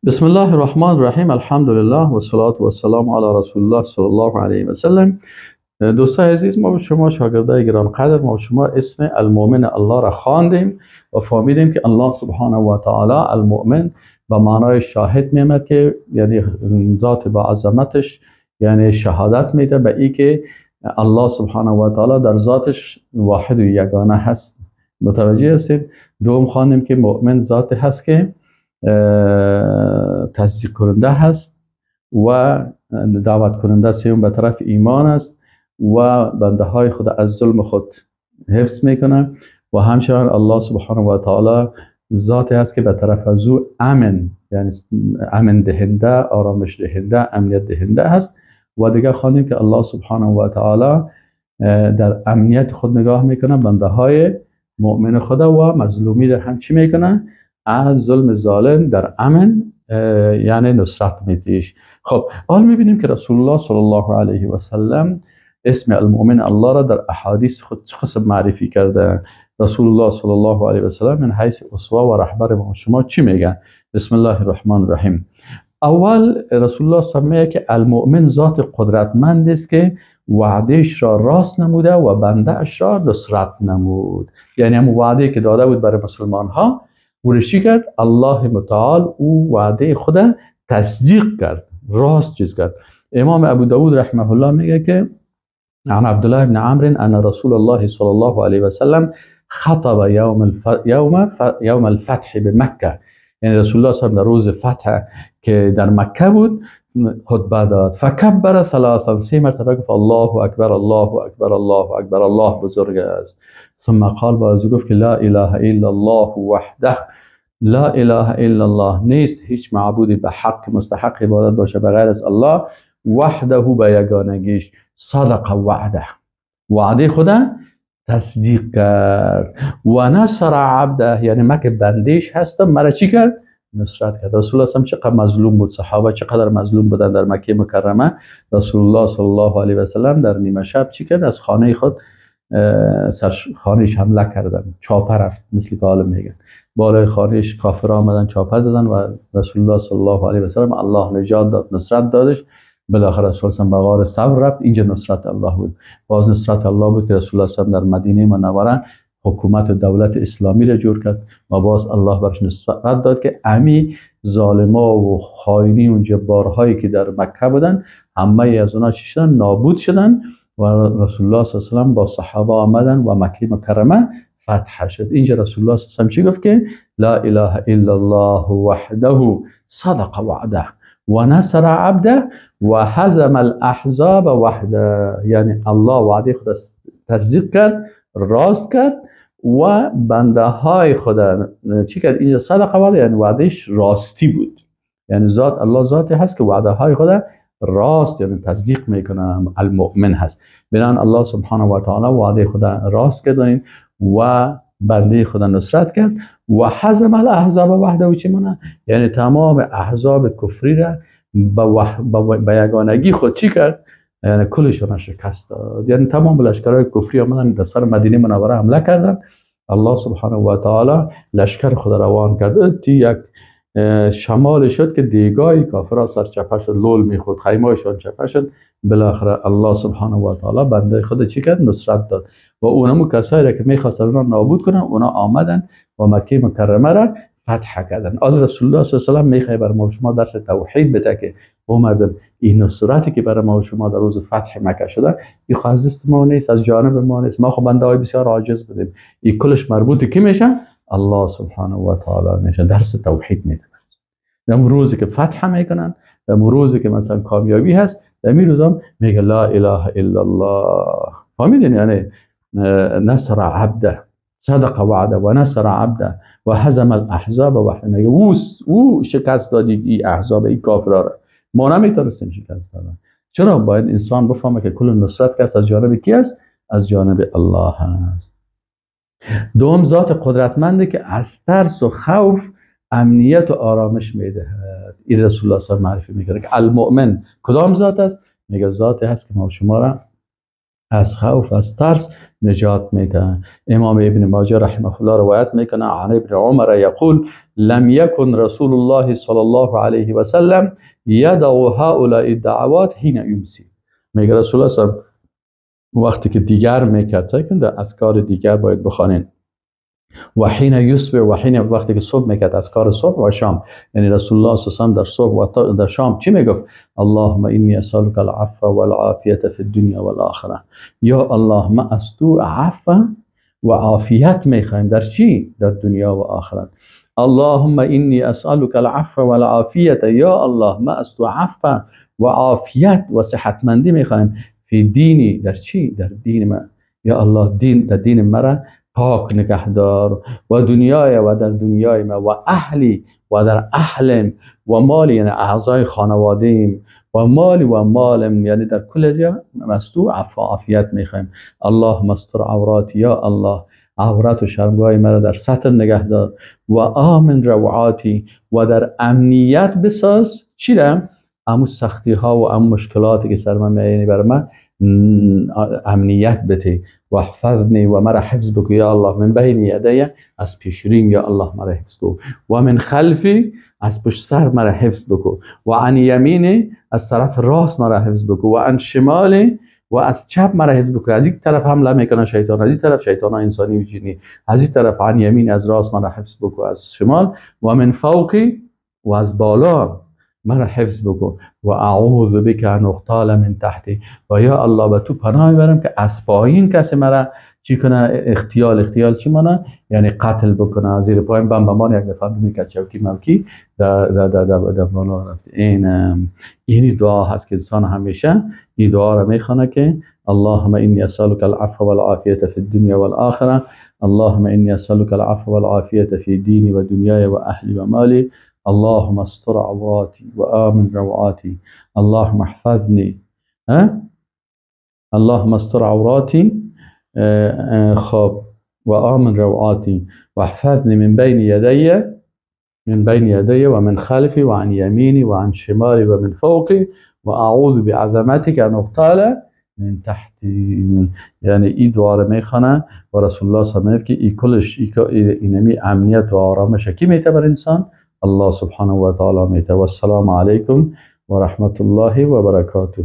بسم الله الرحمن الرحیم. الحمدلله و صلات و السلام علی رسول الله صلی الله علیه و سلم. دوستای عزیز، ما به شما شاگردای گرانقدر، ما شما اسم المؤمن الله را خواندیم و فهمیدیم که الله سبحانه و تعالی المؤمن به معنای شاهد میامد که یعنی ذات با عظمتش، یعنی شهادت میده به ای که الله سبحانه و تعالی در ذاتش واحد و یگانه هست. متوجه هستید؟ دوم خواندیم که مؤمن ذات هست که تصدیق کننده هست و دعوت کننده سیوم به طرف ایمان است و بنده های خود از ظلم خود حفظ میکنه و همچنان الله سبحانه و تعالی ذاتی هست که به طرف از او امن، یعنی امن دهنده، آرامش دهنده، امنیت دهنده هست. و دیگه خواندیم که الله سبحانه و تعالی در امنیت خود نگاه میکنه بنده های مؤمن خدا و مظلومی را هم چی میکنه؟ از ظلم ظالم در امن، یعنی نصرت میدیش. خب، حال میبینیم که رسول الله صلی الله علیه و سلم اسم المؤمن الله را در احادیث خود چه قسم معرفی کرده. رسول الله صلی الله علیه و سلم من حیث اسوه و رهبر ما شما چی میگن؟ بسم الله الرحمن الرحیم. اول رسول الله صلی الله علیه و که المؤمن ذات قدرتمند است که وعدهش را راست نموده و بنده اش را نصرت نمود. یعنی هم وعده که داده بود برای مسلمان ها، او چی کرد؟ الله متعال او وعده خود تصدیق کرد، راست چیز کرد. امام ابو داود رحمه الله میگه که عن عبد الله بن عمرو ان رسول الله صلى الله عليه وسلم خطب يوم الفتح بمکه. یعنی رسول الله صلی در روز فتح که در مکه بود خطبه داد. فکبر ثلاثا، سه مرتبه گفت الله اکبر، الله اکبر، الله اکبر، الله بزرگ است. ثم قال، باز گفت که لا اله الا الله وحده. لا اله الا الله، نیست هیچ معبودی به حق مستحق عبادت باشه به غیر از الله. وحده، به یگانگیش. صدق وعده، وعده خدا تصدیق کرد. و نصر عبده، یعنی من که بندیش هستم، مرا چی کرد؟ نصرت کرد. رسول الله صلی چقدر مظلوم بود، صحابه چقدر مظلوم بودن در مکه مکرمه. رسول الله صلی الله علیه و سلم در نیمه شب چی کرد؟ از خانه خود سر خانهش حمله کردن، چاپه رفت، مثل که عالم میگن بالای خانهش کافر آمدن، چاپه زدن و رسول الله صلی الله علیه و سلم الله نجات داد، نصرت دادش. بالاخره رسول الله به غار ثور رفت. اینجا نصرت الله بود. باز نصرت الله بود که رسول الله صلی در مدینه منوره حکومت و دولت اسلامی را جور کرد و باز الله برش نصرت داد که امی ظالما و خائنین و جبارهایی که در مکه بودن، همه از اونا چی شدن؟ نابود شدن و رسول الله صلی الله علیه و با صحابه آمدن و مکه مکرمه فتح شد. اینجا رسول الله صلی الله علیه و چی گفت؟ که لا اله الا الله وحده صدق وعده و نصر عبده و هزم الاحزاب وحده. یعنی الله وعده خود تصدیق کرد، راست کرد و بنده های خود چی کرد؟ اینجا صدق وعده، یعنی وعدهش راستی بود. یعنی ذات الله ذاتی هست که وعده های خود راست، یعنی تصدیق میکنه. المؤمن هست. بنان الله سبحانه و تعالی وعده خود راست کرد و بنده خدا نصرت کرد. و هزم الاحزاب وحده و چی معنی؟ یعنی تمام احزاب کفری را به یگانگی خود چی کرد؟ یعنی کلشون شکست داد. یعنی تمام لشکرهای کفری آمدن در سر مدینه منوره حمله کردن. الله سبحانه و تعالی لشکر خود روان کرد. یک شمال شد که دیگای کافرها سر چپه شد، لول میخورد، خیمه‌شان چپه شد. بالاخره الله سبحانه و تعالی بنده خود چی کرد؟ نصرت داد و اونمو کسایی را که میخواستن اونا نابود کنن، اونا آمدن و مکه مکرمه را فتح کردن. آل رسول الله صلی الله علیه و سلم میخواد بر ما شما درس توحید بده که او مردم، این نصرتی که برای ما و شما در روز فتح مکه شده، این خو از دست ما نیست، از جانب ما نیست. ما خب بنده های بسیار عاجز بودیم. این کلش مربوط کی میشه؟ الله سبحانه و تعالی میشه. درس توحید میده. در روزی که فتح میکنن، در روزی که مثلا کامیابی هست، در این روزم میگه لا اله الا الله. فهمیدین؟ یعنی نصر عبده، صدق وعده و نصر عبده و هزم الاحزاب وحده. میگه او شکست دادی این احزاب، این کافرا را، ما نمیتونستیم شکست دادن. چرا؟ باید انسان بفهمه که کل نصرت که از جانب کی است؟ از جانب الله هست. دوم، ذات قدرتمنده که از ترس و خوف امنیت و آرامش میدهد. این رسول الله صلی الله علیه و معرفی میکنه که المؤمن کدام ذات است؟ میگه ذاتی هست که ما شما را از خوف، از ترس نجات میده. امام ابن ماجه رحمه الله روایت میکنه عن ابن عمر یقول لم يكن رسول الله صلى الله عليه وسلم يدع هؤلاء الدعوات حين يمسي. میگه رسول الله صلی وقتی که دیگر میکرد در اذکار دیگر باید بخوانین، و حين يصبح و حين وقتی که صبح میکرد اذکار صبح و شام، یعنی رسول الله صلی الله علیه و در صبح و در شام چی میگفت؟ اللهم انی اسالک العفو والعافیه فی الدنیا والآخره. یا الله ما از تو عفو و عافیت میخوایم در چی؟ در دنیا و آخرت. اللهم انی اسالک العفو والعافیه، یا الله ما از تو عفو و عافیت و صحتمندی میخوایم فی دینی، در چی؟ در دین ما. یا الله دین، در دین مرا پاک نگهدار، و دنیای و در دنیای ما، و اهلی و در اهلم، و مالی یعنی اعضای خانواده‌ایم، و مالی و مالم، یعنی در کل جا از تو عفو و عافیت میخوایم. اللهم استر عوراتی، یا الله عورت و شرمگاه مرا در ستر نگهدار، و آمن روعاتی و در امنیت بساز چی را؟ امو سختی ها و امو مشکلاتی که سر من میاد، یعنی برای من امنیت بده. و احفظنی و مرا حفظ بکو یا الله، من بین یدی از پیشریم یا الله مرا حفظ کو، و من خلفی از پشت سر مرا حفظ بکو، و عن یمینی از طرف راست مرا حفظ بکو، و عن شمالی و از چپ مرا حفظ بکو. از یک طرف حمله میکنه شیطان، از این طرف شیطان انسانی و جنی، از این طرف عن یمین از راست مرا حفظ بکو، از شمال، و من فوقی و از بالا مرا حفظ بکو، و اعوذ بک ان اغتال من تحتی، و یا الله به تو پناه میبرم که از پایین کسی مرا چی کنه؟ اغتیال. اغتیال چی معنی؟ یعنی قتل بکنه، زیر پاین بم بمان یک دفعه ببینی که چوکی ملکی در در در در, در بالا رفت. این دعا هست که انسان همیشه این دعا را میخوانه که اللهم انی اسالک العفو والعافیه فی الدنیا والآخره، اللهم انی اسالک العفو والعافیه فی دینی و دنیای و اهلی و مالی، اللهم استر عوراتی و آمن روعاتی، اللهم احفظنی، اللهم استر عوراتی خب و آمن روعاتی و احفظنی من بین یدی، من بین یدی و من خلفی و عن یمینی و عن شمالی و من فوقی و اعوذ بعظمتک ان اغتال من تحتی. یعنی این دعا رو میخوانه و رسول الله صلی الله علیه و که ای کلش اینمی امنیت و آرامش کی میته بر انسان؟ الله سبحانه و تعالی میته. و السلام علیکم و رحمت الله و برکاته.